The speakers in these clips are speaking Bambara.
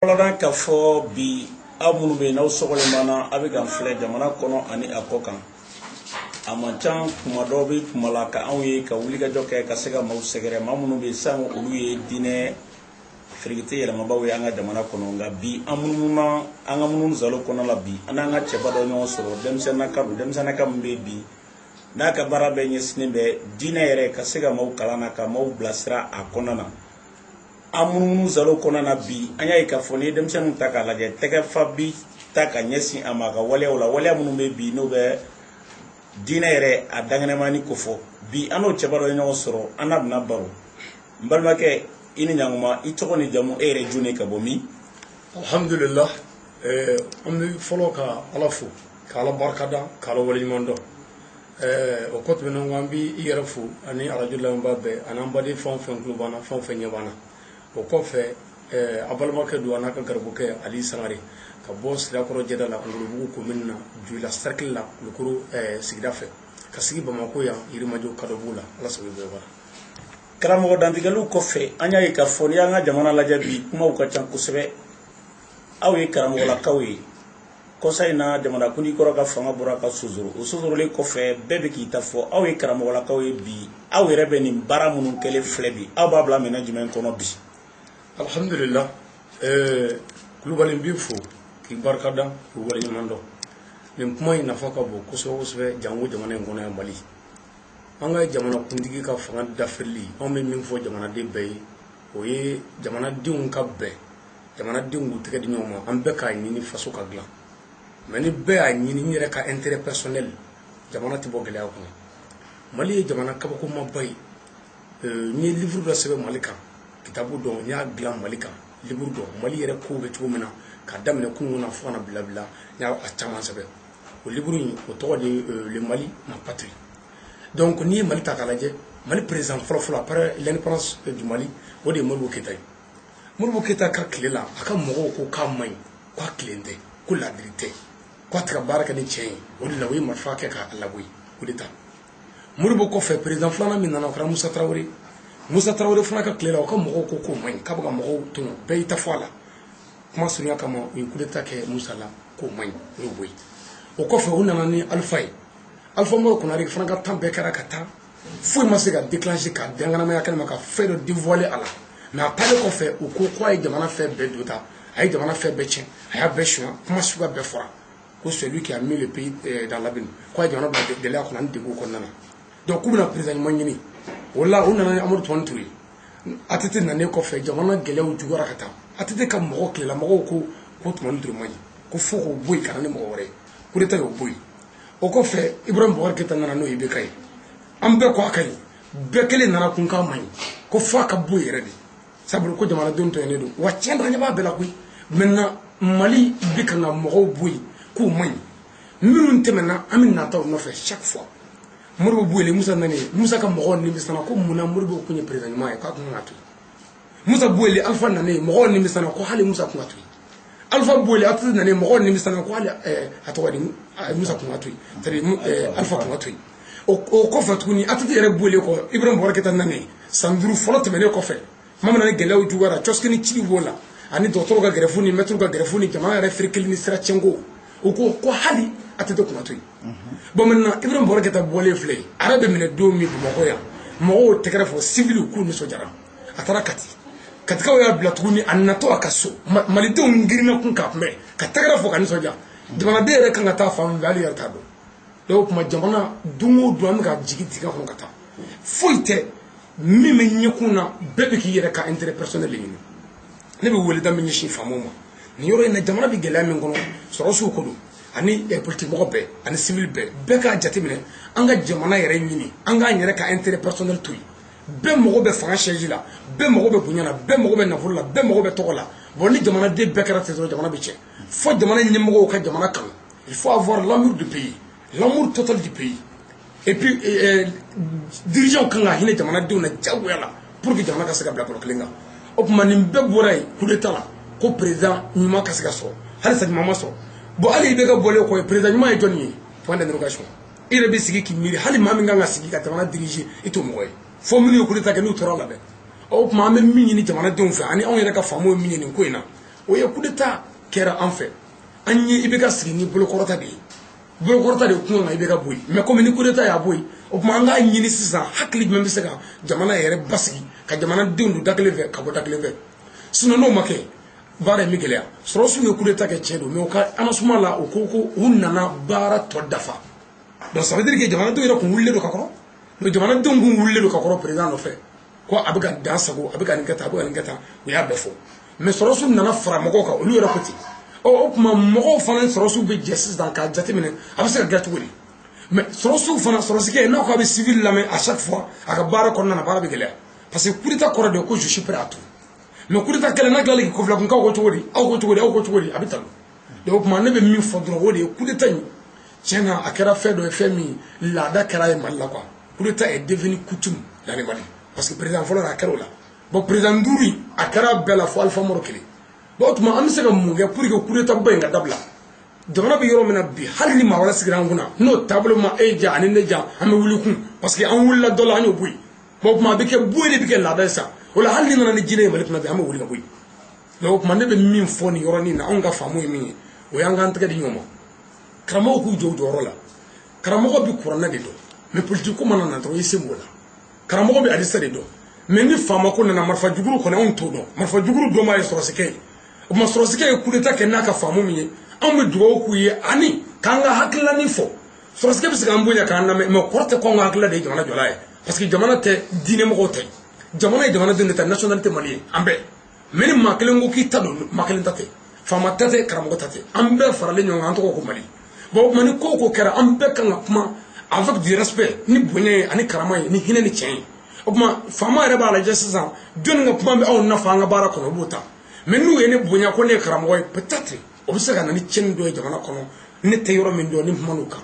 Kɔlɔdan k'a fɔ bi, aw minnu bɛ yen, n'aw sɔgɔlen b'an na, a bɛ k'an filɛ jamana kɔnɔ ani a kɔ kan, a man ca kuma dɔw bɛ kuma la ka anw ye ka wulikajɔ kɛ ka se ka maaw sɛgɛrɛ, maa minnu bɛ yen sisan, olu ye diinɛ firikite yɛlɛmabaw ye an ka jamana kɔnɔ. Nka bi, an munumuna an ka munumunu zalo kɔnɔ la bi, an n'an ka cɛba dɔ ɲɔgɔn sɔrɔ, denmisɛnninaka don, denmisɛnninaka min bɛ bi n'a ka baara bɛɛ ɲɛsinnen bɛ diinɛ yɛrɛ ka se ka maaw kalan na, ka maaw bilasira a kɔnɔna na. An munumunu zalo kɔnɔna na bi, an y'a ye k'a fɔ n'i ye denmisɛnninw ta k'a lajɛ, tɛgɛfa bi ta ka ɲɛsin a ma a ka waleyaw la, waleya minnu bɛ bi n'o bɛ diinɛ yɛrɛ a dankɛnɛmani kofɔ. Bi, an n'o cɛba dɔ ye ɲɔgɔn sɔrɔ, an n'a bɛna baro. N balimakɛ, i ni ɲankuma. I tɔgɔ ni jamu, e yɛrɛ jɔn ye, ka bɔ min? Alhamdulillah, an bɛ fɔlɔ ka Ala fo, ka Ala barikada, ka Ala waleɲuman dɔn. O kɔ tɛmɛnen kɔ, an bɛ i yɛrɛ fo ani arajo lamɛnbaa bɛɛ ani an baden fɛn o fɛn tulo b'an na, fɛn o fɛn ɲɛ b'an na. O kɔfɛ, a balimakɛ don, a n'a ka garibukɛ Ali Sangare, ka bɔ Sirakɔrɔ jɛda la, Ngolobugu commune na, Joyila cercle la, Kulukoro sigida fɛ, ka sigi Bamakɔ yan, Yirimajɔ Kadɔbugu la. Ala sago bɛɛ bara. Karamɔgɔ, dantigɛliw kɔfɛ, an y'a ye k'a fɔ n'i y'an ka jamana lajɛ bi, kumaw ka ca kosɛbɛ. Aw ye karamɔgɔlakaw ye. Kɔsa in na, jamanakuntigi kɔrɔ ka fanga bɔra ka sosoro. O sosorolen kɔfɛ, bɛɛ bɛ k'i ta fɔ. Aw ye karamɔgɔlakaw ye bi, aw yɛrɛ bɛ nin baara minnu kɛlen filɛ bi, aw b'a bila minɛn jumɛn kɔnɔ bi? Alhamdulillah, Kulubali, n b'i fo k'i barikada, k'i waleɲuman dɔn. Nin kuma in nafa ka bon kosɛbɛ kosɛbɛ, jango jamana in kɔnɔ yan, Mali. An ka jamanakuntigi ka fanga dafirili, anw bɛ min fɔ jamanaden bɛɛ ye, o ye jamanadenw ka bɛn, jamanadenw k'u tɛgɛ di ɲɔgɔn ma, an bɛɛ k'a ɲini faso ka dilan. Mais ni bɛɛ y'a ɲini n yɛrɛ ka intérêt personnel, jamana tɛ bɔ gɛlɛya kɔnɔ. Mali ye jamana kabakomaba ye. N ye livre dɔ sɛbɛn Mali kan, kitabu dɔ n y'a dilan Mali kan, livre dɔ, Mali yɛrɛ kow bɛ cogo min na k'a daminɛ kunun na fo ka na bila bila, n y'a caman sɛbɛn. O livre in, o tɔgɔ de ye Le Mali, ma patrie. Donc n'i ye Mali ta k'a lajɛ, Mali président fɔlɔ-fɔlɔ après l'indépendance du Mali, o de ye Modibo Keyita ye. Modibo Keyita ka tile la, a ka mɔgɔw ko k'a man ɲi, k'a tilen tɛ, ko ladiri tɛ, k'a tɛ ka baara kɛ ni tiɲɛ ye. O de la, u ye marifa kɛ k'a labɔ coup d'état. Modibo kɔfɛ, président filanan min nana, o kɛra Musa Tarawele. Musa Tarawele fana ka tile la, o ka mɔgɔw ko k'o man ɲi, k'a bɛ ka mɔgɔw tɔɲɔ, bɛɛ y'i ta fɔ a la. Kuma surunya kama, u ye coup d'état kɛ Musa la k'o man ɲi, o y'o bɔ yen. O kɔfɛ, u nana ni Alpha ye. Alpha Umaru Konare fana ka temps bɛɛ kɛra ka taa, foyi ma se ka déclencher ka danganamaya kɛnɛ ma ka fɛn dɔ dévoiler a la. Mais a taalen kɔfɛ, u ko k'a ye jamana fɛn bɛɛ don ta, a ye jamana fɛn bɛɛ tiɲɛ, a y'a bɛɛ suɲɛ, kuma suguya bɛɛ fɔra ko c'est lui qui a mis le pays dans l'abîme, k'a ye jamana bila gɛlɛya kɔnɔ ani degun kɔnɔna na. Donc k'u bɛna président ɲuman ɲini. O la, u nana ni Amadu Tumani Ture. ATT nanen kɔfɛ, jamana gɛlɛyaw juguyara ka taa. ATT ka mɔgɔ tilela mɔgɔw ko ko Tumani Ture man ɲi, ko fo k'o bɔ yen ka na ni mɔgɔ wɛrɛ ye. Coup d'état y'o bɔ yen. O kɔfɛ, Ibrahim Boubacar Keïta nana, n'o ye IBK ye. An bɛɛ ko a ka ɲi, bɛɛ kelen nana kun k'a man ɲi, ko fo a ka bɔ yen yɛrɛ de, sabula ko jamanadenw tɔɲɔnen don. Wa tiɲɛ don, an ɲɛ b'a bɛɛ la koyi. Maintenant, Mali bɛ ka na mɔgɔw bɔ yen k'u man ɲi, minnu tɛmɛna, an bɛ nataw nɔfɛ chaque fois. Modibo bɔ yen, Musa nana ye. Musa ka mɔgɔw nimisana ko munna Modibo kun ye président ɲuman ye, k'a kun kan ka to yen. Musa bɔ yen, Alpha nana ye, mɔgɔw nimisana ko hali Musa kun ka to yen. Alpha bɔ yen, ATT nana ye, mɔgɔw nimisana ko hali a tɔgɔ di, Musa kun ka to yen, c'est à dire Alpha kun ka to yen. O kɔfɛ tuguni, ATT yɛrɛ bɔlen kɔ, Ibrahim Boubacar Keïta nana ye. San 5 fɔlɔ tɛmɛnen kɔfɛ, tuma min na ni gɛlɛyaw juguyara, cɔsiki ni cili b'o la, ani dɔgɔtɔrɔw ka grève ni mɛtiriw ka grève ni jamana yɛrɛ ferekeli ni sira tiɲɛko, u ko ko hali ATT kun ka to yen. Bon, maintenant, Ibrahim Boubacar Keïta bɔlen filɛ ye, a yɛrɛ bɛ minɛ don min Bamakɔ yan, mɔgɔw tɛgɛrɛ fɔ, civil k'u nisɔndiyara. A taara Kati, Katikaw y'a bila tuguni. A natɔ a ka so, Malidenw girinna kun k'a kunbɛn ka tɛgɛrɛ fɔ ka nisɔndiya. Jamanaden yɛrɛ kan ka taa fan min fɛ, hali yɛrɛ t'a dɔn. Donc o tuma, jamana don o don, an bɛ ka jigin dingɛ kɔnɔ ka taa. Foyi tɛ min bɛ ɲɛkun na, bɛɛ bɛ k'i yɛrɛ ka intérêt personnel de ɲini. Ne bɛ weleda min ɲɛsin faamaw ma nin yɔrɔ in na, jamana bɛ gɛlɛya min kɔnɔ, sɔrɔsiw ko don, ani politique mɔgɔ bɛɛ ani civil bɛɛ, bɛɛ k'a jateminɛ, an ka jamana yɛrɛ ɲini, an k'an yɛrɛ ka intérêt personnel to yen. Bɛɛ mago bɛ fanga siège la, bɛɛ mago bɛ bonya la, bɛɛ mago bɛ nafolo la, bɛɛ mago bɛ tɔgɔ la. Bon, ni jamanaden bɛɛ kɛra ten dɔrɔn, jamana bɛ tiɲɛ. Fo jamana ɲɛmɔgɔw ka jamana kanu. Il faut avoir l'amour du pays, l'amour total du pays. Et puis dirigeants kan ka hinɛ jamanadenw na diyagoya la pour que jamana ka se ka bila bolo kelen kan. O tuma, nin bɛɛ bɔra yen, coup d'état la, ko président ɲuman ka se ka sɔrɔ, halisa ɲuman ma sɔrɔ. Bon, hali i bɛ ka bɔlen kɔ, président ɲuman ye jɔnni ye? Point d'interrogation. I yɛrɛ bɛ sigi k'i miiri, hali maa min kan ka sigi ka jamana diriger, i t'o mɔgɔ ye. Fo minnu ye coup d'état kɛ, n'u tora la dɛ. O tuma, an bɛ min ɲini jamanadenw fɛ, ani anw yɛrɛ ka faamaw ye min ye nin ko in na, O ye coup d'état kɛra an fɛ, an ye IBK sigi ni bolokɔrɔta de ye, bolokɔrɔta de kun kan IBK bɔ yen. Mais komi ni coup d'état y'a bɔ yen, o tuma an k'a ɲini sisan hakili jumɛn bɛ se ka jamana yɛrɛ basigi, ka jamanadenw don da kelen fɛ ka bɔ da kelen fɛ. Sinon n'o ma kɛ, baara in bɛ gɛlɛya. Sɔrɔsiw ye coup d'état kɛ, tiɲɛ don, mais u ka annoncement la, u ko ko u nana baara tɔ dafa. Donc ça veut dire que jamanadenw yɛrɛ kun wulilen don ka kɔrɔ. Donc jamanadenw kun wulilen don ka kɔrɔ président nɔfɛ ko a bɛ ka dan sago, a bɛ ka nin kɛ tan, a bɛ ka nin kɛ tan, u y'a bɛɛ fɔ. Mais sɔrɔsiw nana fara mɔgɔw kan, olu yɛrɛ ko ten. Ɔ, o tuma mɔgɔw fana, sɔrɔsiw bɛ jɛ sisan k'a jateminɛ a bɛ se ka kɛ cogo di. Mais sɔrɔsiw fana, sɔrɔsikɛ n'a ko a bɛ civil lamɛn à chaque fois a ka baara kɔnɔna na, baara bɛ gɛlɛya, parce que coup d'état kɔrɔ de ye ko je suis prêt à tout. Mais coup d'état kɛlɛ n'a tilala k'i kɔfilɛ kun, k'aw ko cogo di, aw ko cogo di, aw ko cogo di, a bɛ talo. Donc o tuma ne bɛ min fɔ dɔrɔn, o de ye coup d'état in, tiɲɛ na, a kɛra fɛn dɔ ye, fɛn min laada kɛra ye Mali la quoi. Coup d'état est devenu coutume dans le Mali, parce que président fɔlɔ a kɛra o la. Bon, président duuru in, a kɛra bɛɛ la fo Alpha Umaru kelen. Bon, o tuma an bɛ se ka mun kɛ pour que coup d'état ba in ka dabila? Jamana bɛ yɔrɔ min na bi, hali ni maa wɛrɛ sigira an kunna, n'o taabolo ma e ja ani ne ja, an bɛ wuli kun, parce que an wulila dɔ la, an y'o bɔ yen. Bon, o tuma a bɛ kɛ bɔ de bɛ kɛ laada ye sa. O la, hali ni nana ni jinɛ ye Mali kɔnɔ bi, an bɛ wuli ka bɔ yen. Donc o tuma ne bɛ min fɔ nin yɔrɔnin na, anw ka faamu ye min ye, o y'an k'an tɛgɛ di ɲɔgɔn ma. Karamɔgɔw k'u jɔ u jɔyɔrɔ la. Karamɔgɔ bɛ kuranɛ de dɔn, mais politique ko mana na dɔrɔn, i se b'o la. Karamɔgɔ bɛ hadisa de dɔn, mais ni faama ko nana, marifa juguru kɔni, anw t'o dɔn. Marifa juguru dɔnbaa ye sɔrɔsikɛ ye. O tuma sɔrɔsikɛ ye coup d'état kɛ n'a ka faamu min ye, anw bɛ dugawu k'u ye ani k'an ka hakilina fɔ. Sɔrɔsikɛ bɛ se k'an bonya k'an lamɛn, mais kɔrɔ tɛ k'anw ka hakilina de ye jamana jɔla ye, parce que jamana tɛ diinɛ mɔgɔw tɛ, jamana ye jamanadenw de ta, nationalité malien an bɛɛ. Mais ni maa kelen ko k'i ta don, maa kelen ta tɛ, faama ta tɛ, karamɔgɔ ta tɛ, an bɛɛ faralen ɲɔgɔn kan, an tɔgɔ ko Mali. Bon, o tuma ni ko o ko kɛra, an bɛɛ kan ka kuma avec du respect, ni bonya ye ani karama ye, ni hinɛ ni tiɲɛ ye. O tuma faama yɛrɛ b'a lajɛ sisan jɔnni ka kuma bɛ anw nafa an ka baara kɔnɔ, o b'o ta. Mais n'u ye ne bonya ko ne ye karamɔgɔ ye, peut-être o bɛ se ka na ni tiɲɛni dɔ ye jamana kɔnɔ, ne tɛ yɔrɔ min dɔn ni kuma n'o kan.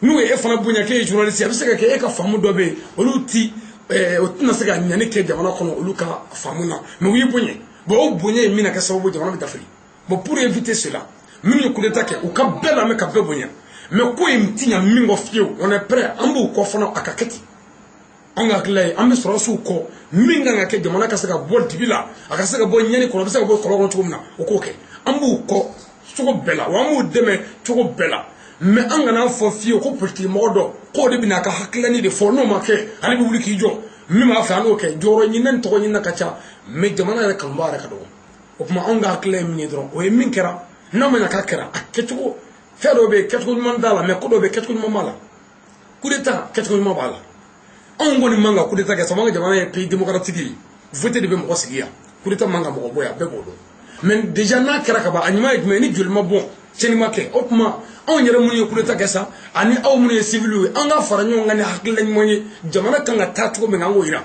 N'u ye e fana bonya k'e ye journaliste, a bɛ se ka kɛ e ka faamu dɔ bɛ yen, olu ti o tɛna se ka ɲani kɛ jamana kɔnɔ olu ka faamu na, mais u y'i bonya. Bon, o bonya in bɛna kɛ sababu jamana bɛ dafiri. Bon, pour éviter cela, minnu ye coup d'état kɛ, u ka bɛɛ lamɛn ka bɛɛ bonya. Mais ko in ti ɲa min kɔ fiyewu, on est prêt, an b'u kɔ fana, a ka kɛ ten. An ka hakilila ye, an bɛ sɔrɔsiw kɔ. Min kan ka kɛ jamana ka se ka bɔ dibi la, a ka se ka bɔ ɲɛni kɔnɔ, a bɛ se ka bɔ kɔlɔn kɔnɔ cogo min na, o k'o kɛ. An b'u kɔ cogo bɛɛ la, wa an b'u dɛmɛ cogo bɛɛ la. Mais an kana fɔ fiyewu ko politiki mɔgɔ dɔ k'o de bɛna a ka hakilina de fɔ, n'o ma kɛ ale bɛ wuli k'i jɔ. Min b'a fɛ, an n'o kɛ. Jɔyɔrɔ ɲini ni tɔgɔ ɲini ka ca, mais jamana yɛrɛ kanuba yɛrɛ ka dɔgɔ. O tuma anw ka hakilina ye min ye dɔrɔn, o ye min kɛra, n'a ma ɲɛ k'a kɛra a kɛcogo, fɛn dɔw bɛ yen kɛcogo ɲuman t'a la, mais ko dɔw bɛ yen kɛcogo ɲuman b'a la. Coup d'état kɛcogo ɲuman b'a la. Anw kɔni man ka coup d'état kɛ, sabu an ka jamana ye pays démocratique ye, vote de bɛ mɔgɔ sigi yan. Coup d'état man ka mɔgɔ bɔ yan, bɛɛ b'o dɔn. Mais déjà n'a kɛra ka ban, a ɲuman ye jumɛn ye? Ni joli ma bɔn, tiɲɛni ma kɛ. O tuma anw yɛrɛ minnu ye coup d'état kɛ sa, ani aw minnu ye civil ye, an ka fara ɲɔgɔn kan ni hakilina ɲuman ye, jamana kan ka taa cogo min, an k'o yira.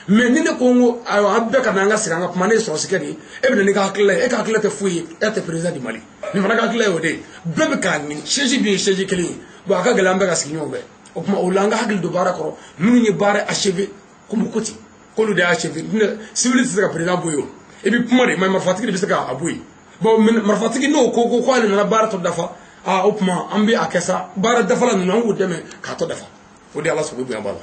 Mais ni ne ko n ko ayiwa, an bɛɛ ka na, an ka sigi an ka kuma, ne ye sɔrɔsikɛ de ye, e bɛ na n'i ka hakilina ye, e ka hakilina tɛ foyi ye, e tɛ président du Mali, nin fana ka hakilina ye o de ye. Bɛɛ bɛ k'a ɲini, siège dun ye siège kelen ye. Bon, a ka gɛlɛn an bɛɛ ka sigi ɲɔgɔn fɛ. O tuma o la, an ka hakili don baara kɔrɔ. Minnu ye baara achevé, komi ko ten k'olu de y'a achevé, civil tɛ se ka président bɔ yen. O i bɛ kuma de, mais marifatigi de bɛ se k'a bɔ yen. Bon, marifatigi n'o ko ko k'ale nana baara tɔ dafa, aa, o tuma an bɛ a kɛ sa, baara dafala ninnu, an k'u dɛmɛ k'a tɔ dafa. O de ye Ala sago, bonya b'a la.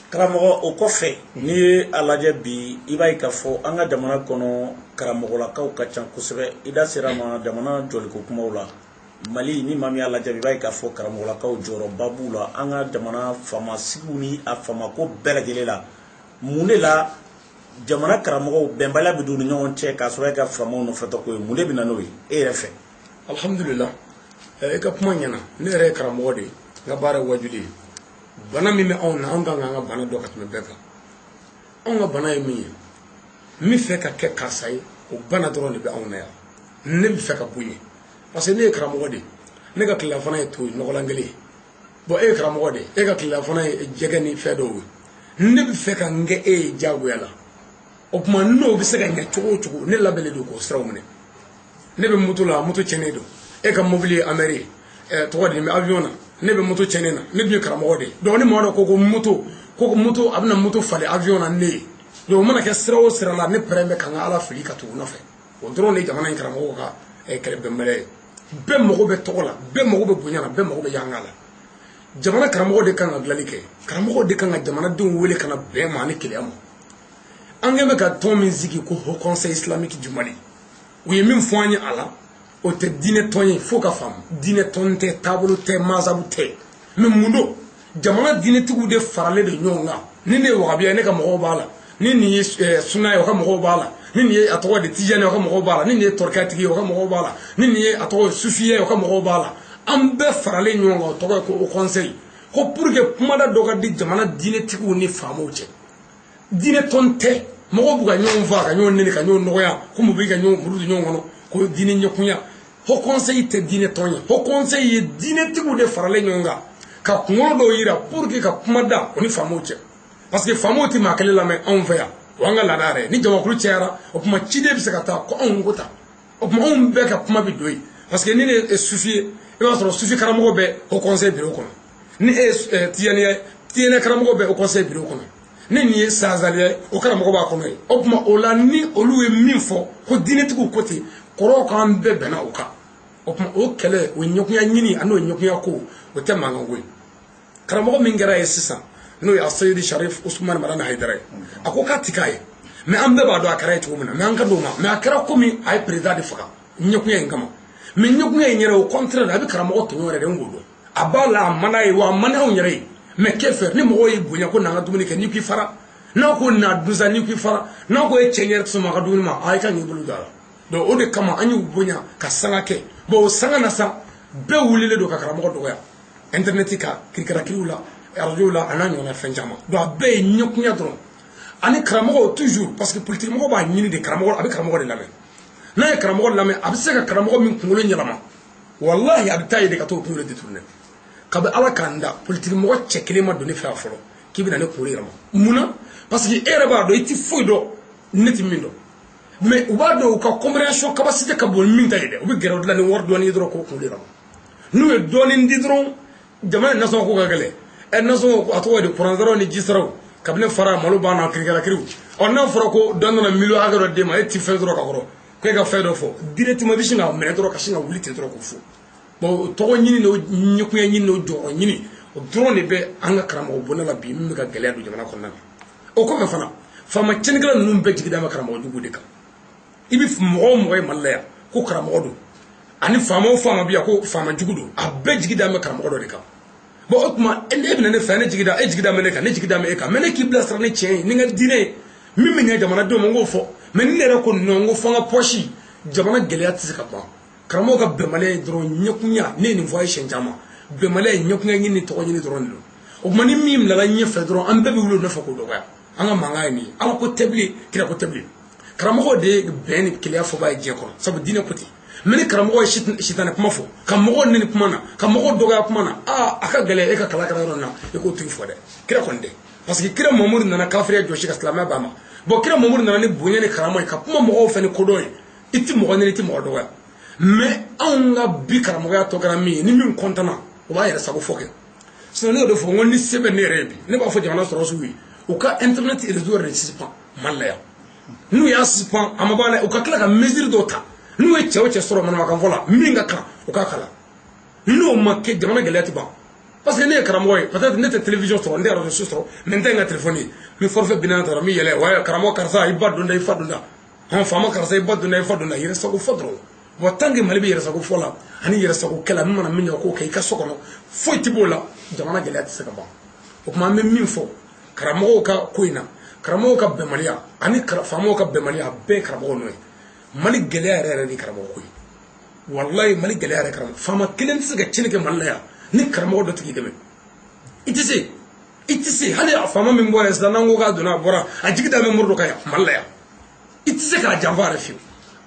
Karamɔgɔ, o kɔfɛ, n'i ye a lajɛ bi, i b'a ye k'a fɔ an ka jamana kɔnɔ, karamɔgɔlakaw ka ca kosɛbɛ. I da sera ma jamana jɔliko kumaw la. Mali, ni maa min y'a lajɛ, i b'a ye k'a fɔ karamɔgɔlakaw jɔyɔrɔba b'u la an ka jamana faamasigiw ni a faamako bɛɛ lajɛlen la. Mun de la jamana karamɔgɔw bɛnbaliya bɛ don u ni ɲɔgɔn cɛ, k'a sɔrɔ e ka faamaw nɔfɛtɔ ko ye? Mun de bɛ na n'o ye e yɛrɛ fɛ? Alhamdulillah, e ka kuma ɲɛna. Ne yɛrɛ ye karamɔgɔ de ye, n ka baara ye wajuli ye. Bana min bɛ anw na, anw kan k'an ka bana dɔn ka tɛmɛ bɛɛ kan. Anw ka bana ye min ye, n bɛ fɛ ka kɛ karisa ye, o bana dɔrɔn de bɛ anw na yan. Ne bɛ fɛ ka bonya parce que ne ye karamɔgɔ de ye, ne ka tilelafana ye to ye nɔgɔlan kelen ye. Bon, e ye karamɔgɔ de ye, e ka tilelafana ye jɛgɛ ni fɛn dɔw ye. Ne bɛ fɛ ka n kɛ e ye diyagoya la. O tuma n'o bɛ se ka ɲɛ cogo o cogo, ne labɛnnen don k'o siraw minɛ. Ne bɛ moto la, moto tiɲɛnen don, e ka mobili ye Hummer ye, tɔgɔ di, n bɛ avion na, ne bɛ moto tiɲɛnen na, ne dun ye karamɔgɔ de ye. Donc ni maa dɔ ko moto, ko moto, a bɛna moto falen avion na ne ye. Donc o mana kɛ sira o sira la, ne pɛrɛn bɛ ka n ka Ala fili ka tugu nɔfɛ. O dɔrɔn de ye jamana in karamɔgɔw ka kɛlɛ bɛnbaliya ye. Bɛɛ mago bɛ tɔgɔ la, bɛɛ mago bɛ bonya la, bɛɛ mago bɛ yanga la. Jamana karamɔgɔ de kan ka dilanli kɛ, karamɔgɔ de kan ka jamanadenw wele ka na bɛn ma ani keleya ma. An kɛn bɛ ka tɔn min sigi ko Haut Conseil Islamique du Mali. U ye min fɔ an ye a la, o tɛ diinɛ tɔn ye, fo ka faamu. Diinɛ tɔn tɛ, taabolo tɛ, mazabu tɛ. Mais mun don? Jamana diinɛtigiw de faralen de ɲɔgɔn kan. Ni ne ye wahabiya ye, ne ka mɔgɔw b'a la. Ni nin ye suna ye, o ka mɔgɔw b'a la. Ni nin ye a tɔgɔ de tijani ye, o ka mɔgɔw b'a la. Ni nin ye tɔrikatigi ye, o ka mɔgɔw b'a la. Ni nin ye a tɔgɔ sufiya ye, o ka mɔgɔw b'a la. An bɛɛ faralen ɲɔgɔn kan, o tɔgɔ ye ko haut conseil, ko pour que kumada dɔ ka di jamana diinɛtigiw ni faamaw cɛ. Diinɛ tɔn tɛ. Mɔgɔw b'u ka ɲɔgɔn faa, ka ɲɔgɔn neni, ka ɲɔgɔn nɔgɔya, ko mun bɛ ka ɲɔgɔn muru don ɲɔgɔn kɔnɔ, ko diinɛ ɲɛkunya. Haut conseil tɛ diinɛ tɔn ye. Haut conseil ye diinɛtigiw de faralen ɲɔgɔn kan ka kunkolo dɔw yira pour que ka kuma da o ni faamaw cɛ, parce que faamaw tɛ maa kelen lamɛn anw fɛ yan. O y'an ka laada yɛrɛ. Ni jamakulu cayara, o tuma ciden bɛ se ka taa ko anw ko ta, o tuma anw bɛɛ ka kuma bɛ don yen. Parce que ni ne ye sufi ye, i b'a sɔrɔ sufi karamɔgɔ bɛ haut conseil bureau kɔnɔ. Ni e ye tijaniya ye, tijaniya karamɔgɔ bɛ haut conseil bureau kɔnɔ. Ni nin ye sazaliya ye, o karamɔgɔ b'a kɔnɔ yen. O tuma o la, ni olu ye min fɔ ko diinɛtigiw ko ten, kɔrɔw k'an bɛɛ bɛnna o kan. O tuma o kɛlɛ, o ɲɛkunya ɲini ani o ɲɛkunya ko, o tɛ mankan ko ye. Karamɔgɔ min kɛra ye sisan, n'o ye Aseyidi Sharif Usumani Madani Hayidara ye, a ko k'a ti k'a ye. Mais an bɛɛ b'a dɔn a kɛra ye cogo min na. Mais an ka d'o ma. Mais a kɛra komi a ye président de faga ɲɛkunya in kama. Mais ɲɛkunya in yɛrɛ, au contraire, a bɛ karamɔgɔ tɔɲɔ yɛrɛ de. N k'o dɔn, a b'a la, a man d'a ye wa, a man d'anw yɛrɛ ye. Mais que faire? Ni mɔgɔw y'i bonya ko n'an ka dumuni kɛ, n'i k'i fara, n'a ko na dun sa, n'i k'i fara, n'a ko e cɛ ɲɛ tɛ sɔn a ka dumuni ma, a i ka ɲɛ bolo don a la. Donc o de kama an y'u bonya ka sanga kɛ. Bon, o sanga na sa, bɛɛ wulilen don ka karamɔgɔ dɔgɔya internet kan, kirikarakiriw la, radio la, a n'a ɲɔgɔnna fɛn caman. Donc a bɛɛ ye ɲɛkunya dɔrɔn ani karamɔgɔw toujours, parce que politique mɔgɔ b'a ɲini de karamɔgɔ, a bɛ karamɔgɔ de lamɛn. N'a ye karamɔgɔ lamɛn, a bɛ se ka karamɔgɔ min kunkolo ɲɛnama, walahi, a bɛ taa yen de ka t'o kunkolo détourner. Kabi Ala k'an da, politique mɔgɔ cɛ kelen ma don ne fɛ yan fɔlɔ k'i bɛna ne kunkolo yɛlɛma. Mun na? Parce que e yɛrɛ b'a dɔn i ti foyi dɔn, ne ti min dɔn. Mais u b'a dɔn u ka compréhension capacité ka bon min ta ye dɛ. U bɛ gɛrɛ o de la ni wari dɔɔni ye dɔrɔn k'o kunkolo yɛlɛma. N'u ye dɔɔni di dɔrɔn, jamana nasɔngɔ ko ka gɛlɛn. Ɛ, nasɔngɔ, a tɔgɔ ye di, kuran saraw ni ji saraw, kabini fara malo banna, kirikara kiriw. Ɔ, n'a fɔra ko dɔ nana miliyɔn hakɛ dɔ d'e ma, e ti fɛn sɔrɔ ka kɔrɔ ko e ka fɛn dɔ fɔ directement, i bɛ sin k'a minɛ dɔrɔn ka sin ka wuli ten dɔrɔn k'o fɔ. Bon, tɔgɔ ɲini n'o ɲɛkunya ɲini n'o jɔyɔrɔ ɲini, o dɔrɔn de bɛ an ka karamɔgɔ bonda la bi, min bɛ ka gɛlɛya don jamana kɔnɔna na. O kɔfɛ fana, faama tiɲɛnikɛla ninnu bɛɛ jigi da bɛ karamɔgɔ jugu de kan. I bɛ mɔgɔ o mɔgɔ ye Mali la yan ko karamɔgɔ don, ani faama o faama bɛ yan ko faama jugu don, a bɛɛ jigi da bɛ karamɔgɔ dɔ de kan. Bon, o tuma e bɛna ne fɛ, ne jigi da, e jigi da bɛ ne kan, ne jigi da bɛ e kan. Mais ne k'i bilasira ni tiɲɛ ye, ni n ka diinɛ ye, min bɛ ɲɛ jamanadenw ma, n k'o fɔ. Mais ni ne yɛrɛ ko non, n ko fo n ka poche, jamana gɛlɛya tɛ se ka ban. Karamɔgɔ ka bɛnbaliya ye dɔrɔn ɲɛkunya. Ne ye nin fɔ a ye siɲɛ caman, bɛnbaliya ye ɲɛkunya ɲini ni tɔgɔ ɲini dɔrɔn de don. O tuma ni min bilala ɲɛfɛ dɔrɔn, an bɛɛ bɛ wuli o nɔfɛ k'o dɔgɔya. An ka mankan ye nin ye. Ala ko tɛ bilen, kira ko tɛ bilen. Karamɔgɔw de ye bɛn ni keleya fɔba ye diɲɛ kɔnɔ, sabu diinɛ ko ten. Mais ni karamɔgɔ ye sitanɛ kuma fɔ, ka mɔgɔw neni kuma na, ka mɔgɔw dɔgɔya kuma na, aa, a ka gɛlɛn e ka kalan kɛra yɔrɔ min na, i k'o tigi fɔ dɛ. Kira kɔni tɛ, parce que kira Mamadu nana kafiriya jɔsi ka silamɛya b'a ma. Bon, kira Mamadu nana ni bonya ni karama ye, ka kuma mɔgɔw fɛ ni kodɔn ye. I ti mɔgɔ neni, i ti mɔgɔ dɔgɔya. Mais anw ka bi karamɔgɔya tɔ kɛra min ye, ni min kɔntana, o b'a yɛrɛ sago fɔ kɛ. Sinon ne y'o de fɔ, n ko ni se bɛ ne yɛrɛ ye bi, ne b'a fɔ jamana sɔrɔsiw ye, u ka internet réseau yɛrɛ de suspend Mali la yan. N'u y'a suspend, a ma ban dɛ, u ka tila ka mesure dɔw ta. N'u ye cɛ o cɛ sɔrɔ manamakan fɔ la min ka kan, u k'a kala. N'o ma kɛ, jamana gɛlɛya tɛ ban. Parce que ne ye karamɔgɔ ye, peut-être ne tɛ télévision sɔrɔ, n tɛ radio sɔrɔ, mais n tɛ n ka téléphone ye, n bɛ forfait 40 ta, n bɛ yɛlɛ wa, karamɔgɔ karisa i ba don da, i fa don da, hɔn, faama karisa i ba don da, i fa don da, yɛrɛ sago fɔ dɔrɔn. Bon, tant que Mali bɛ yɛrɛsago fɔ la ani yɛrɛsago kɛla, min mana min kɛ, k'o kɛ i ka so kɔnɔ, foyi tɛ b'o la, jamana gɛlɛya tɛ se ka ban. O tuma an bɛ min fɔ karamɔgɔw ka ko in na, karamɔgɔw ka bɛnbaliya ani faamaw ka bɛnbaliya, a bɛɛ ye karamɔgɔw nɔ ye. Mali gɛlɛya yɛrɛ yɛrɛ de ye karamɔgɔ ko ye. Walayi, Mali gɛlɛya yɛrɛ, karamɔgɔ faama kelen tɛ se ka tiɲɛni kɛ Mali la yan ni karamɔgɔ dɔ tigi dɛmɛ. I tɛ se, i tɛ se. Hali a faama min bɔra sisan, n'an ko k'a donna, a bɔra, a jigi da bɛ mori dɔ kan yan Mali la yan, i tɛ se k'a janfa yɛrɛ fiyewu.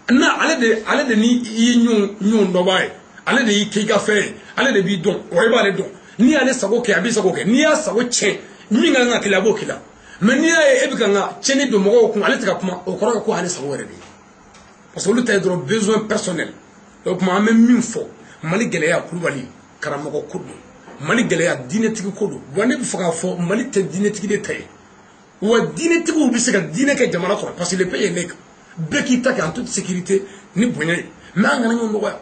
Na ale de ni i ye ɲɔgɔn dɔnbaa ye, ale de y'i kɛ i ka fɛn ye, ale de b'i dɔn wa, i b'ale dɔn. N'i y'ale sago kɛ, a b'i sago kɛ. N'i y'a sago tiɲɛ, min ka kan ka k'i la, a b'o k'i la. Mais n'i y'a ye e bɛ ka n ka tiɲɛni don mɔgɔw kun, ale tɛ ka kuma, o kɔrɔ ye ko ale sago yɛrɛ de ye, parce que olu ta ye dɔrɔn besoin personnel. O tuma an bɛ min fɔ, Mali gɛlɛya, Kulubali, karamɔgɔ ko don. Mali gɛlɛya, diinɛtigi ko don. Wa ne bɛ fɛ k'a fɔ, Mali tɛ diinɛtigi de ta ye wa. Diinɛtigiw bɛ se ka diinɛ kɛ jamana kɔnɔ, parce que le pays est laïque. Bɛɛ k'i ta kɛ en toute sécurité ni bonya ye. Mais an kana ɲɔgɔn dɔgɔya.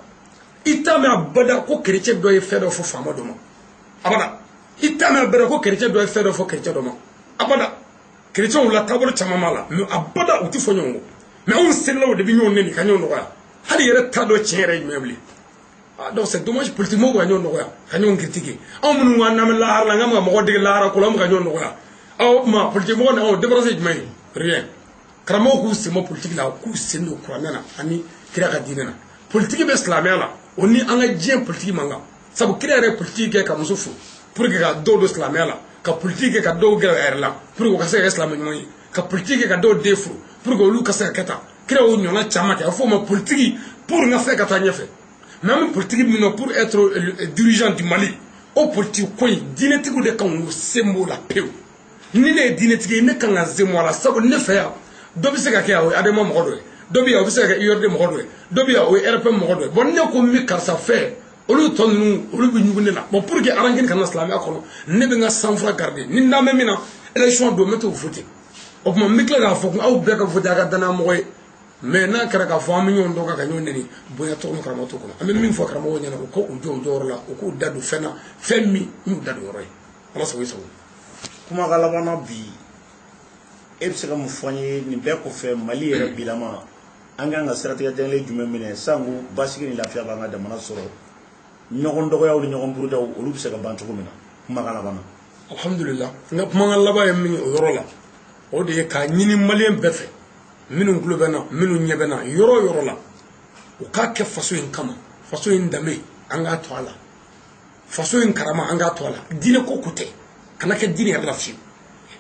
I t'a mɛn abada ko kerecɛn dɔ ye fɛn dɔ fɔ faama dɔ ma, abada. I t'a mɛn abada ko kerecɛn dɔ ye fɛn dɔ fɔ kerecɛn dɔ ma, abada. Kerecɛnw la taabolo caman b'a la, mais abada u tɛ fɔ ɲɔgɔn kɔ. Mais anw selilaw de bɛ ɲɔgɔn neni ka ɲɔgɔn dɔgɔya. Hali yɛrɛ t'a dɔn tiɲɛ yɛrɛ ye jumɛn bilen. Ah, donc c'est dommage, politique mɔgɔw ka ɲɔgɔn nɔgɔya, ka ɲɔgɔn critiquer. Anw minnu ko an n'an bɛ lahara la, n k'an bɛ ka mɔgɔ dege lahara ko la, an bɛ ka ɲɔgɔn nɔgɔya. Aw o tuma politique mɔgɔ ni anw différence ye jumɛn ye? Rien. Karamɔgɔw k'u sen bɔ politique la, k'u sen don kuranɛ na ani kira ka diinɛ na. Politique bɛ silamɛya la, o ni an ka diɲɛ politique man kan. Sabu kira yɛrɛ ye politique kɛ ka muso furu pour que ka dɔw don silamɛya la, ka politique kɛ ka dɔw gɛrɛ a yɛrɛ la pour que u ka se ka kɛ silamɛ ɲuman ye, ka politique kɛ ka dɔw den furu pour que olu ka se ka kɛ tan. Kira y'o ɲɔgɔnna caman kɛ. A bɛ fɔ o ma politique pour n ka fɛn ka taa ɲɛfɛ. Mais an bɛ politique min na pour être le dirigeant du Mali, o politique ko in, diinɛtigiw de kan k'u sen b'o la pewu. Ni ne ye diinɛtigi ye, ne kan ka sen bɔ a la, sabu ne fɛ yan, dɔ bɛ se ka kɛ yan, o ye ADEMA mɔgɔ dɔ ye, dɔ bɛ yan, o bɛ se ka kɛ URD mɔgɔ dɔ ye, dɔ bɛ yan, o ye RPM mɔgɔ dɔ ye. Bon, ne ko n bɛ karisa fɛ, olu tɔ ninnu, olu bɛ ɲugun ne la. Bon, pour que rancune kana silamɛya kɔnɔ, ne bɛ n ka sang-froid garder. Ni n dan bɛ min na, élection don, n bɛ t'o voter. O tuma n bɛ tila k'a fɔ ko aw bɛɛ ka voter a ka danaya mɔgɔ ye. Mais n'a kɛra k'a fɔ an bɛ ɲɔgɔn dɔn ka ɲɔgɔn nɛni, bonya tɔgɔ karamɔgɔ t'o kɔnɔ. An bɛ min fɔ karamɔgɔw ɲɛna, u k'u jɔ u jɔyɔrɔ la, u k'u da don fɛn na, fɛn min n'u da don yɔrɔ ye. Ala sago i sago. Kumakan laban na bi, e bɛ se ka mun fɔ an ye nin bɛɛ kɔfɛ? Mali yɛrɛ bilama, an kan ka siratigɛ jɛlen jumɛn minɛ sanko basigi ni lafiya b'an ka jamana sɔrɔ, ɲɔgɔn dɔgɔyaw ni ɲɔgɔn burujaw, olu bɛ se ka ban cogo min na? Kumakan laban na. Alhamdulillah, n ka kumakan laban ye min ye o yɔrɔ la, o de ye k'a ɲini maliyɛn bɛɛ fɛ, minnu tulo bɛ n na, minnu ɲɛ bɛ n na, yɔrɔ o yɔrɔ la, u k'a kɛ faso in kama. Faso in danbe, an k'a to a la. Faso in karama, an k'a to a la. Diinɛ ko ko tɛ, kana kɛ diinɛ yɛrɛ la fiyewu.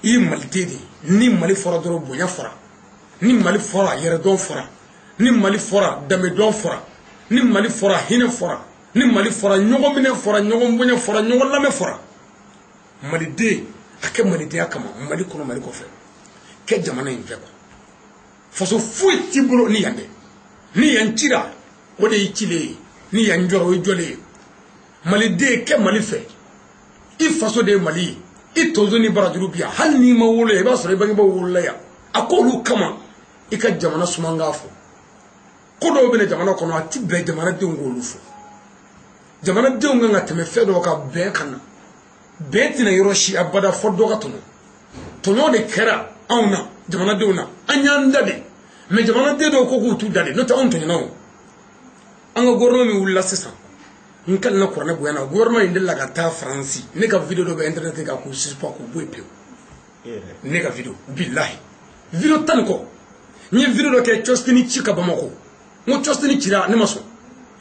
I ye maliden de ye. Ni Mali fɔra dɔrɔn, bonya fɔra. Ni Mali fɔra, yɛrɛdɔn fɔra. Ni Mali fɔra, danbedɔn fɔra. Ni Mali fɔra, hinɛ fɔra. Ni Mali fɔra, ɲɔgɔn minɛ fɔra, ɲɔgɔn bonya fɔra, ɲɔgɔn lamɛn fɔra. Maliden, a kɛ malidenya kama, Mali kɔnɔ, Mali kɔfɛ, kɛ jamana in fɛ kuwa. Faso foyi t'i bolo ni yan tɛ. Ni yan cira, o de y'i cilen ye. Ni yan jɔra, o ye jɔlen ye. Maliden, kɛ Mali fɛ. I faso de ye Mali ye. I tonso ni barajuru bi yan. Hali n'i ma wolo yan, i b'a sɔrɔ i bangebaaw wolola yan. A k'olu kama, i ka jamana suman fɔ. Ko dɔw bɛ na jamana kɔnɔ, a ti bɛn jamanadenw k'olu fɔ. Jamanadenw kan ka tɛmɛ fɛn dɔw kan, bɛn ka na. Bɛn tɛna yɔrɔ si abada fɔ dɔ ka tɔɲɔ. Tɔɲɔ de kɛra anw na, jamanadenw na. An y'an da de, mais jamanaden dɔw ko k'u t'u da de, n'o tɛ anw tɔɲɔna. O an ka gouvernement min wulila sisan, n kalina kuranɛ bonya na, gouvernement in delila ka taa Faransi. Ne ka vidéo dɔ bɛ internet kan k'u suspend, k'u bɔ yen pewu. Ne ka vidéo, bilahi, vidéo 10 ni kɔ. N ye vidéo dɔ kɛ Cɔsitini ci ka Bamakɔ, n ko Cɔsitini cira, ne ma sɔn,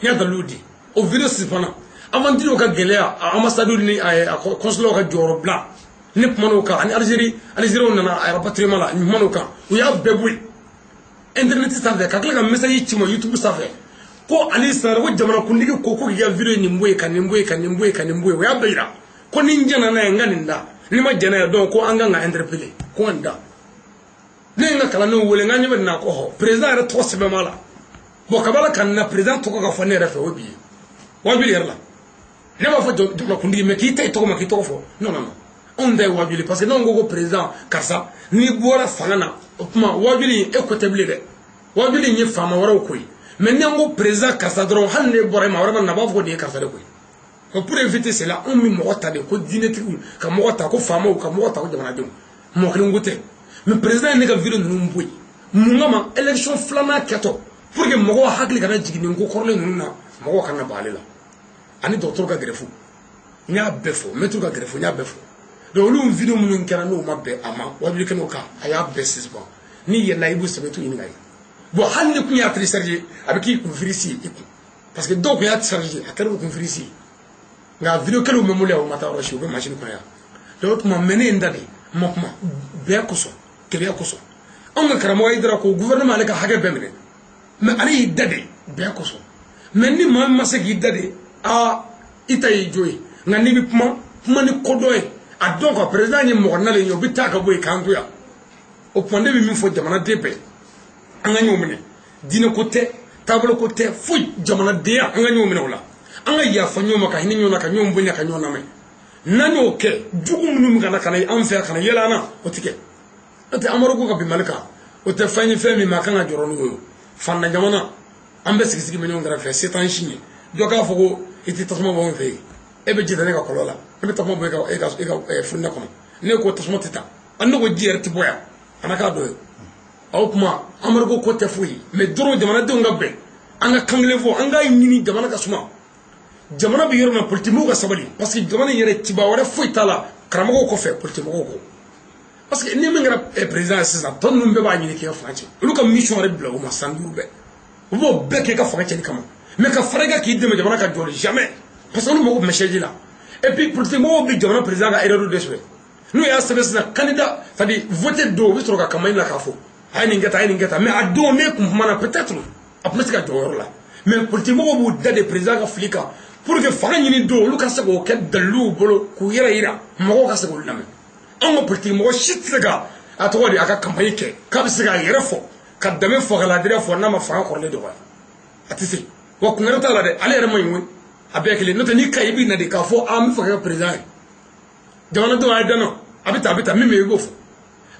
n y'a dalilu di, o vidéo suspend. Aventure ka gɛlɛya, a ambassade ni a consulat ka jɔyɔrɔ bila, ne kumana o kan. Ani Algérie, Algériens nana a rapatriement la, n kumana o kan. U y'a bɛɛ bɔ yen internet sanfɛ, ka tila ka message ci ma YouTube sanfɛ ko Ali Sangare, ko jamanakuntigi ko ko k'i ka vidéo nin bɔ yen, ka nin bɔ yen, ka nin bɔ yen, ka nin bɔ yen. O y'a bɛɛ yira ko ni n jɛnna n'a ye, n ka nin da, ni ma jɛn n'a ye donc ko an kan ka interpeller, ko n ka nin da. Ne ye n ka kalandenw wele, n ka ɲɛ bɛ nin na ko hɔ, président yɛrɛ tɔgɔ sɛbɛn b'a la. Bon, kabala ka na président tɔgɔ ka fɔ ne yɛrɛ fɛ, o ye bi ye wajuli yɛrɛ la. Ne b'a fɔ jamanakuntigi, mais k'i ta i tɔgɔ ma, k'i tɔgɔ fɔ, non, non, non, anw ta ye wajuli, parce que n'anw ko ko président karisa, n'i bɔra fanga na, o tuma wajuli e ko tɛ bilen dɛ, wajuli in ye faama wɛrɛw ko ye. Mais ni an ko président karisa dɔrɔn, hali n'e bɔra yen, maa wɛrɛ bɛ na, a b'a fɔ ko nin ye karisa de ko ye. Ko pour éviter cela, anw bɛ mɔgɔ ta de ko diinɛtigiw ka mɔgɔ ta, ko faamaw ka mɔgɔ ta, ko jamanadenw, mɔgɔ kelen ko tɛ. Mais président ye ne ka vidéo ninnu bɔ yen mun kama? Élection filanan kɛtɔ, pour que mɔgɔw hakili kana jigin nin ko kɔrɔlen ninnu na, mɔgɔw kana ban ale la. Ani dɔgɔtɔrɔ ka greffe, n y'a bɛɛ fɔ, mɛtiri ka greffe, n y'a bɛɛ fɔ. Donc olu vidéo minnu kɛra, n'o ma bɛn a ma, wajibi kan, a y'a bɛɛ suspend. N'i yɛlɛla, i b'u sɛbɛn t'u ɲininka ye. Bon, hali ni kun y'a télécharger, a bɛ k'i kun virus ye i kun, parce que dɔw kun y'a télécharger, a kɛra u kun virus ye. Nka vidéo kelenw bɛ n bolo yan, o ma taa yɔrɔ si, u bɛ machine kɔnɔ yan. Donc o tuma, mais ne ye n da de, n ma kuma bɛn kosɔn, keleya kosɔn. Anw ka karamɔgɔ Hayidara ko gouvernement ale ka hakɛ bɛɛ minɛ, mais ale y'i da de bɛn kosɔn. Mais ni maa min ma se k'i da de, aa, i ta y'i jo ye. Nka n'i bɛ kuma, kuma ni kodɔn ye, a dɔn ka président ye mɔgɔ nalen ye, o bɛ taa ka bɔ yen k'an to yan. O tuma, ne bɛ min fɔ jamanaden bɛɛ, an ka ɲɔgɔn minɛ. Diinɛ ko tɛ, taabolo ko tɛ, foyi, jamanadenya, an ka ɲɔgɔn minɛ o la. An ka yafa ɲɔgɔn ma, ka hinɛ ɲɔgɔn na, ka ɲɔgɔn bonya, ka ɲɔgɔn lamɛn. N'an y'o kɛ, jugu minnu bɛ ka na an fɛ yan, ka na yɛlɛ an na, o tɛ kɛ. N'o tɛ, amadu ko ka bin Mali kan, o tɛ fɛn ye, fɛn min ma a kan ka jɔrɔ n'o ye. Fantan jamana, an bɛ sigi sigi bɛ ɲɔgɔn kɛrɛfɛ, se t'an si ɲɛ. Dɔ k'a fɔ ko i tɛ tasuma bɔ an fɛ yen, e bɛ ji ta ne ka kɔlɔn la, ne bɛ tasuma bɔ e ka furinɛ kɔnɔ. Ne ko tasuma tɛ ta, an ne ko ji yɛrɛ tɛ bɔ yan, a na k'a dɔ ye. O tuma, amadu ko tɛ foyi ye, mais dɔrɔn jamanadenw ka bɛn. An ka kan kelen fɔ, an k'a ɲini jamana ka suma. Jamana bɛ yɔrɔ min na, politique ka sabali, parce que jamana in yɛrɛ ciba wɛrɛ foyi t'a la karamɔgɔw kɔfɛ, politique mɔgɔw kɔ. Parce que ni min kɛra président ye sisan, tɔ ninnu bɛɛ b'a ɲini k'i ka fanga cɛ. Olu ka mission yɛrɛ bila u ma san 5 bɛɛ, u b'o bɛɛ kɛ i ka fanga cɛli kama. Mais ka fara i kan k'i dɛmɛ jamana ka jɔ, jamais, parce que olu mago bɛ message la. Et puis politique mɔgɔw bɛ jamana président ka erreur de sɛbɛn. N'u y'a sɛbɛn sisan, candidat, c'est à dire voter don, u bɛ sɔrɔ ka campagne la k'a fɔ a ye nin kɛ tan, a ye nin kɛ tan. Mais a don ne kun kumana, peut-être a tun bɛ se ka jɔ o yɔrɔ la. Mais politique mɔgɔw b'u da de président ka fili kan pour que fanga ɲini don, olu ka se k'o kɛ daliluw bolo k'u yɛrɛ yira, mɔgɔw ka se k'olu lamɛn. Anw ka politique mɔgɔ si tɛ se ka a tɔgɔ di a ka campagne kɛ k'a bɛ se k'a yɛrɛ fɔ, ka danbe fɔ, ka ladiriya fɔ, n'a ma fanga kɔrɔlen dɔgɔya, a tɛ se. Wa kun wɛrɛ t'a la dɛ, ale yɛrɛ ma ɲi koyi, a bɛɛ kelen. N'o tɛ, n'i ka ɲi, i bɛ na de k'a fɔ a n bɛ fɛ ka kɛ président ye, jamanadenw a ye danna, a bɛ tan, a bɛ tan, min bɛ yen i b'o fɔ.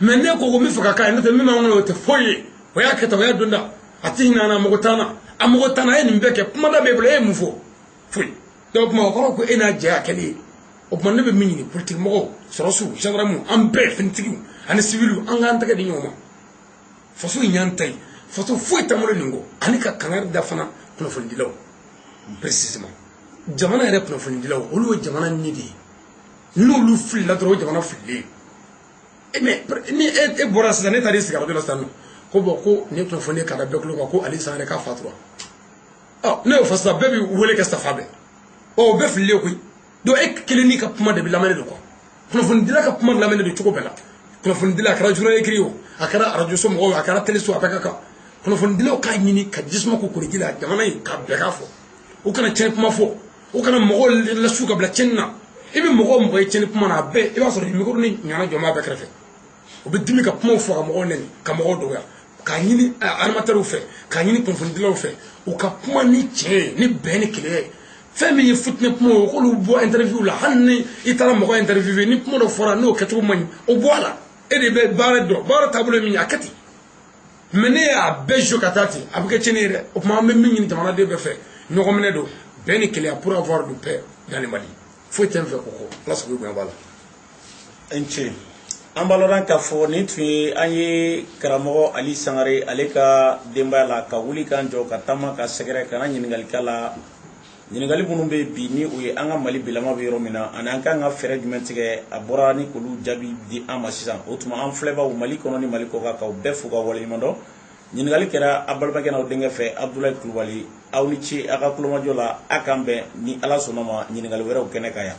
Mais ne ko n bɛ fɛ ka k'a ye, n'o tɛ min b'an kɔnɔ o tɛ foyi ye. O y'a kɛ tan, o y'a don da, a tɛ hinɛ an na, a mago t'an na, a mago t'an na. A ye nin bɛɛ kɛ, kumada b'e bolo, e ye mun fɔ? Foyi. Donc kuma o kɔrɔ ko e n'a jɛ y'a kɛli ye. O tuma ne bɛ min ɲini politique mɔgɔw, sɔrɔsiw, gendarmew, an bɛɛ, finitigiw ani civiliw, an k'an tɛgɛ di ɲɔgɔn ma. Faso in y'an ta ye, faso foyi t'an bolo nin kɔ. Ani ka kangari da fana kunnafonidilaw, précisément jamana yɛrɛ kunnafonidilaw, olu ye jamana ni de ye. N'olu filila dɔrɔn, o jamana fililen. Mais ni e bɔra sisan, ne taara i sigi arajo la sisan nɔ, ko bɔn, ko nin ye kunnafoni ye k'a da bɛɛ tulo kan ko Ali Sangare k'a fatura. Ɔ ne y'o fɔ sisan, bɛɛ bɛ wele kɛ safa bɛɛ. Ɔ o bɛɛ fililen koyi. Donc e kelen n'i ka kuma de bɛ lamɛnni don quoi. Kunnafonidila ka kuma lamɛnni don cogo bɛɛ la. Kunnafonidila, a kɛra journal écrit o, a kɛra arajo so mɔgɔw, a kɛra télé so, a bɛɛ ka kan. Kunnafonidilaw k'a ɲini ka jisuma k'u kɔrɔji la jamana in ka bɛɛ k'a fɔ. U kana tiɲɛ kuma fɔ, u kana mɔgɔw lasu ka bila tiɲɛni na. I bɛ mɔgɔ o mɔgɔ ye tiɲɛni kuma na, a bɛɛ i b'a sɔrɔ micro ni ɲana jɔn b'a bɛɛ kɛrɛfɛ. U bɛ dimi ka kumaw fɔ, ka mɔgɔw nɛni, ka mɔgɔw dɔgɔya. K'a ɲini animateurs fɛ, k'a ɲini kunnafonidilaw fɛ, u ka kuma ni tiɲɛ ye, ni bɛn ni kelenya ye. Fɛn min ye futinɛ kuma ye, o k'olu bɔ interview la. Hali ni i taara mɔgɔ interview, ni kuma dɔ fɔra n'o kɛcogo man ɲi, o bɔ a la. E de bɛ baara dɔn, baara taabolo ye min ye, a kɛ ten. Mais ne y'a bɛɛ joué ka taa ten, a bɛ kɛ tiɲɛni ye dɛ. O tuma an bɛ min ɲini jamanaden bɛɛ fɛ, ɲɔgɔn minɛ don, bɛn ni kelenya, pour avoir du paix dans le Mali. Foyi tɛ n fɛ o kɔ. Ala sago, bonya b'a la. N ce. An b'a lɔn k'a fɔ nin tun ye an ye karamɔgɔ Ali Sangare, ale ka denbaya la ka wuli k'an jɔ ka taama ka sɛgɛrɛ ka na ɲininkali k'a la. Ɲininkali minnu bɛ bi, ni o ye an ka Mali bilama bɛ yɔrɔ min na, ani an kan ka fɛɛrɛ jumɛn tigɛ, a bɔra ni k'olu jaabi di an ma sisan. O tuma an filɛbaw Mali kɔnɔ ni Mali kɔ kan, k'aw bɛɛ fo ka waleɲuman dɔn. Ɲininkali kɛra a balimakɛ n'aw denkɛ fɛ, Abudulayi Kulubali. Aw ni ce a ka kulomajɔ la. A k'an bɛn ni Ala sɔnna ma ɲininkali wɛrɛw kɛnɛ kan yan.